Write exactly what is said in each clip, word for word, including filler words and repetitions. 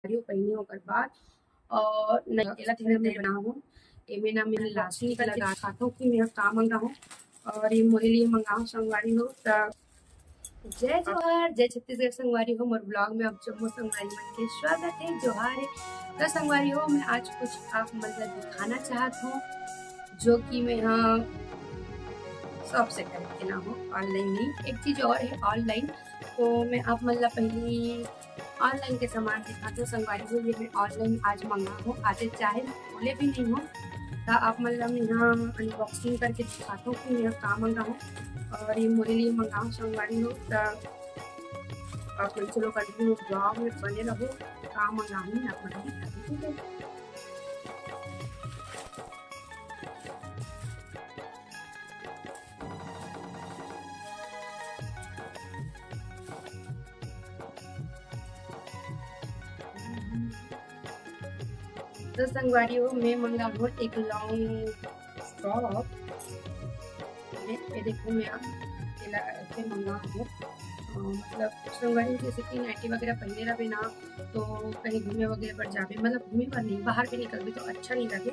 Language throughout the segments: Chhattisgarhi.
वीडियो पहिने ओकर बाद। और नहीं, एला थोड़ा मैं बना हूँ, एमे ना मैं लास्टिक लगा खाथों कि मैं का मंगा हूँ। और ये मोरे लिए मंगा हूँ संगवारी हो। त जय जोहार, जय छत्तीसगढ़ संगवारी हो। मोर ब्लॉग में आप जम्मो संगवारी मन के स्वागत है, जोहार है। त संगवारी हो, मैं आज कुछ आप मन ला दिखाना चाहत हूँ, जो कि मैं हाँ शॉप से खरीद के ना हूँ, ऑनलाइन नहीं। एक चीज और है ऑनलाइन, तो मैं आप मन ला पहली ऑनलाइन के सामान दिखाथों संगवारी हो। ये मैं ऑनलाइन आज मंगा हूँ, आज चाहे बोले भी नहीं हूँ, त आप मन ला मैं यहाँ अनबॉक्सिंग करके दिखाथों कि मैं का मंगा हूँ। और ये मोरे लिए मंगा हूँ संगवारी हो, त आप मन चलो कंटिन्यू ब्लॉग में बने रहो, का मंगा हूँ मैं आप मन ला दिखाथों, ठीक है? तो संगवारी हो, मैं मंगा हूँ एक लॉन्ग फ्रॉक। ये, ये देखो, मैं आप एला ऐसे मंगा हूँ। अ, मतलब संगवारी हो, जैसे कि नाइटी वगैरह पहने रहबे ना, तो कहीं घूमे वगैरह पर जाबे, मतलब घूमे पर नहीं, बाहर भी निकलबे तो अच्छा नहीं लगे,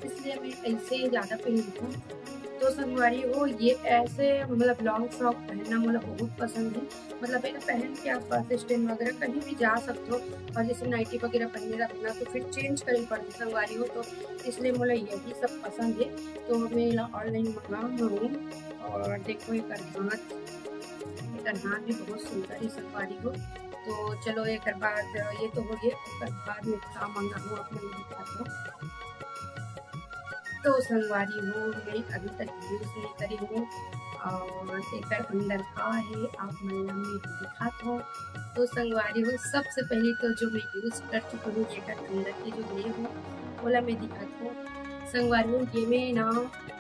इसलिए मैं ऐसे ही ज्यादा पहनती हूँ। तो संगवारी हो, ये ऐसे मतलब लॉन्ग फ्रॉक पहनना मोला बहुत पसंद है। मतलब एला पहन के आप बस स्टैंड वगैरह कहीं भी जा सकते हो, और जैसे नाइटी वगैरह पहने रहबे ना, तो फिर चेंज करे पड़थे संगवारी हो, तो इसलिए मोला यही सब पसंद है। तो मैं एला ऑनलाइन मंगा हूँ, और देखो एकर हाथ, एकर हाथ भी बहुत सुंदर है संगवारी हो। तो चलो, एकर बाद ये तो हो गए, ओकर बाद में का मंगा हूँ आप मन ला दिखाथों। तो संगवारी हो, मैं अभी तक यूज नहीं करी हूँ, और एकर अंदर का है आप मन ला मैं दिखाथों। तो संगवारी हो, सबसे पहले तो जो मैं यूज कर चुकी हूँ, एकर अंदर की जो ये हो, ओला मैं दिखाथों। संगवारी हो, ये में ना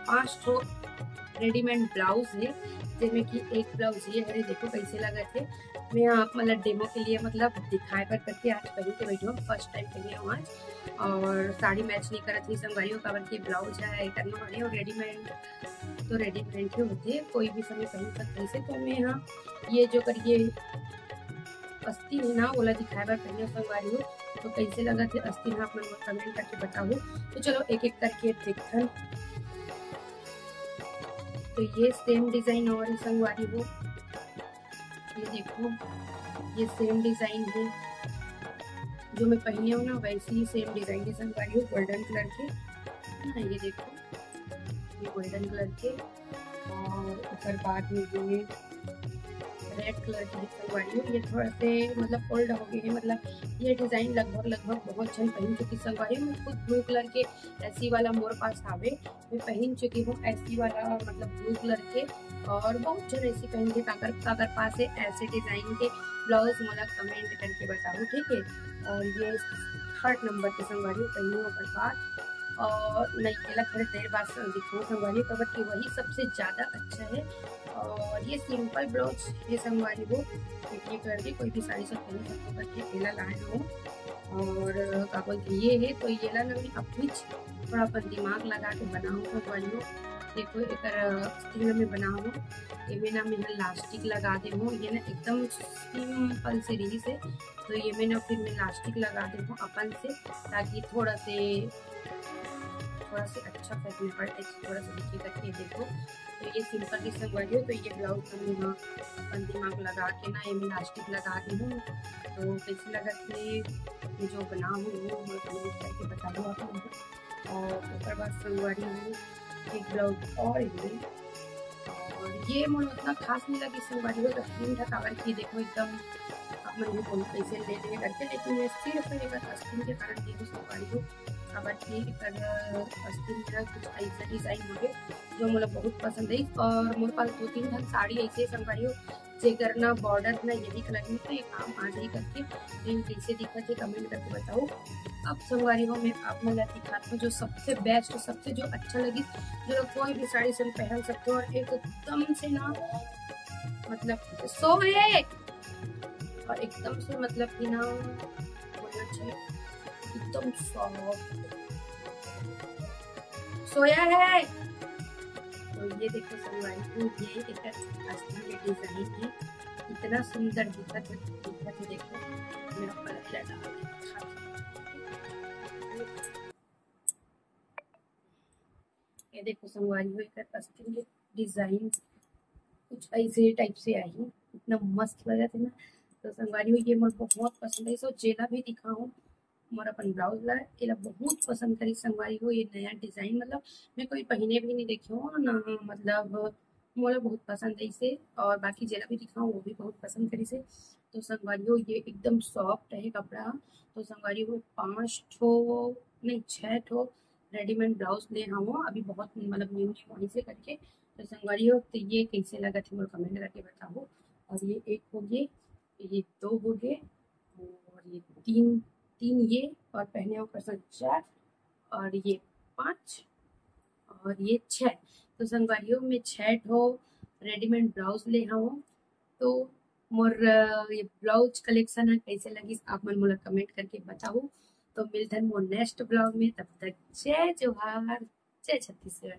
पांच ठो रेडीमेड ब्लाउज है, जेमे कि एक ब्लाउज ये हरे, देखो कैसे लगत है। मैं आप मतलब डेमो के लिए मतलब दिखाए बर करके आज पहन के बैठी हूँ, फर्स्ट टाइम पहने हूँ आज। और साड़ी मैच नहीं करत ही संगवारी हो, काबर के ब्लाउज है करना पड़े, और रेडीमेड तो रेडीमेड ही होते, कोई भी समय पहन सकते हैं। तो मैं यहाँ ये जो करिए अस्तीन है ना, ओला दिखाए बर पहने संगवारी हो, तो कैसे लगत है अस्तीन, आप मन कमेंट करके बताओ। तो चलो एक एक करके देखथन। तो ये सेम डिजाइन और है संगवारी हो, ये देखो, ये सेम डिजाइन है, जो मैं पहने हूँ ना, वैसे ही सेम डिजाइन है संगवारी हो, गोल्डन कलर के। हाँ, ये देखो, ये गोल्डन कलर के, और ओकर बाद में ये रेड कलर के भी संगवारी हो। ये थोड़ा से मतलब ओल्ड हो गए हैं, मतलब ये डिजाइन लगभग लगभग बहुत झन पहन चुकी संगवारी हो। मैं खुद ब्लू कलर के ऐसी वाला मोर पास आवे, मैं पहन चुकी हूँ ऐसी वाला, मतलब ब्लू कलर के, और बहुत झन ऐसी पहन के काकर काकर पास है ऐसे डिजाइन के ब्लाउज, मोला कमेंट करके बताओ, ठीक है। और ये थर्ड नंबर के संगवारी हो पहनी हो बर्बाद, और नहीं, एला थोड़ी देर बाद से दिखाऊँ संगवारी हो, काबर कि वही सबसे ज्यादा अच्छा है। और ये सिंपल ब्लाउज ये संगवारी हो, ये कलर के कोई भी साड़ी सब पहन सकते हो करके एला लाए हूँ। और का बोलते ये है, तो ये ला ना मैं अपनी थोड़ा अपन दिमाग लगा के बनाऊँ संगवारी हो। देखो एकर अस्तीन में बनाऊँ, एमे ना मैं लास्टिक लगा दे हूँ, ये ना एकदम सिंपल से रही से, तो ये में ना फिर मैं लास्टिक लगा दे हूँ अपन से, ताकि थोड़ा से थोड़ा से अच्छा फैशन पड़े, थोड़ा सा दिखे करके। देखो, तो ये सिंपल ही संगवारी हो, तो ये ब्लाउज हम यहाँ अपन दिमाग लगा के ना, ये लास्टिक लगा दे हूँ। तो कैसे लगत है ये जो बना हूँ, वो मैं कमेंट करके बता दो आप लोग। और ओकर बाद संगवारी हो एक ब्लाउज और है, और ये मोला उतना खास नहीं लगी संगवारी हो, तीन ठा काबर की देखो एकदम आप मन भी बोलो कैसे ले ले करके, लेकिन ये सिर्फ एक अस्तीन के कारण ये संगवारी हो, काबर की एकर अस्तीन में कुछ ऐसा डिजाइन होगे जो मोला बहुत पसंद है। और मोर पास दो तीन ठन साड़ी ऐसे संगवारी हो, जेकर ना बॉर्डर ना यही कलर में, तो ये काम आ जाही करके। तो ये कैसे दिखत है कमेंट करके बताओ। अब संगवारी हो मैं आप मन ला दिखात हूँ जो सबसे बेस्ट, सबसे जो अच्छा लगी, जो लोग कोई भी साड़ी से पहन सकते हो, और एकदम से ना मतलब सो है, और एकदम से मतलब कि ना बोलना चाहिए एकदम सॉफ्ट सोया है। तो ये देखो संगवारी हो, ये एक अस्तीन के डिजाइन है, इतना सुंदर दिखत है, दिखत है। देखो मैं ऊपर लगा के दिखाती हूँ। देखो संगवारी हो, एकर अस्तीन के डिजाइन कुछ ऐसे टाइप से आही, इतना मस्त लगत हे ना। तो संगवारी हो, ये मोर बहुत पसंद है। So जेला भी दिखाऊं, मोर अपन ब्लाउज ला, एला बहुत पसंद करी संगवारी हो। ये नया डिजाइन, मतलब मैं कोई पहिने भी नहीं देखे हो ना, मतलब मोला बहुत पसंद है इसे। और बाकी जेला भी दिखाऊं, वो भी बहुत पसंद करी से। तो संगवारी हो, ये एकदम सॉफ्ट है कपड़ा। तो संगवारी हो, पाँच ठो नहीं, छः ठो रेडीमेड ब्लाउज ले हवं अभी, बहुत मतलब न्यू न्यू वहीं से करके। तो संगवारी हो, तो ये कैसे लगत हे मोला कमेंट करके बताओ। और ये एक हो गए, ये दो हो गए, और ये तीन, तीन ये, और पहने हो पर्सन चार, और ये पाँच, और ये छः। तो संगवारी हो, मैं छः ठो रेडीमेड ब्लाउज ले हवं। तो मोर अ, ये ब्लाउज कलेक्शन है, कैसे लगिस, आप मन मोला कमेंट करके बताओ। तो मिलथन मोर नेक्स्ट ब्लॉग में, तब तक जय जोहार, जय छत्तीसगढ़।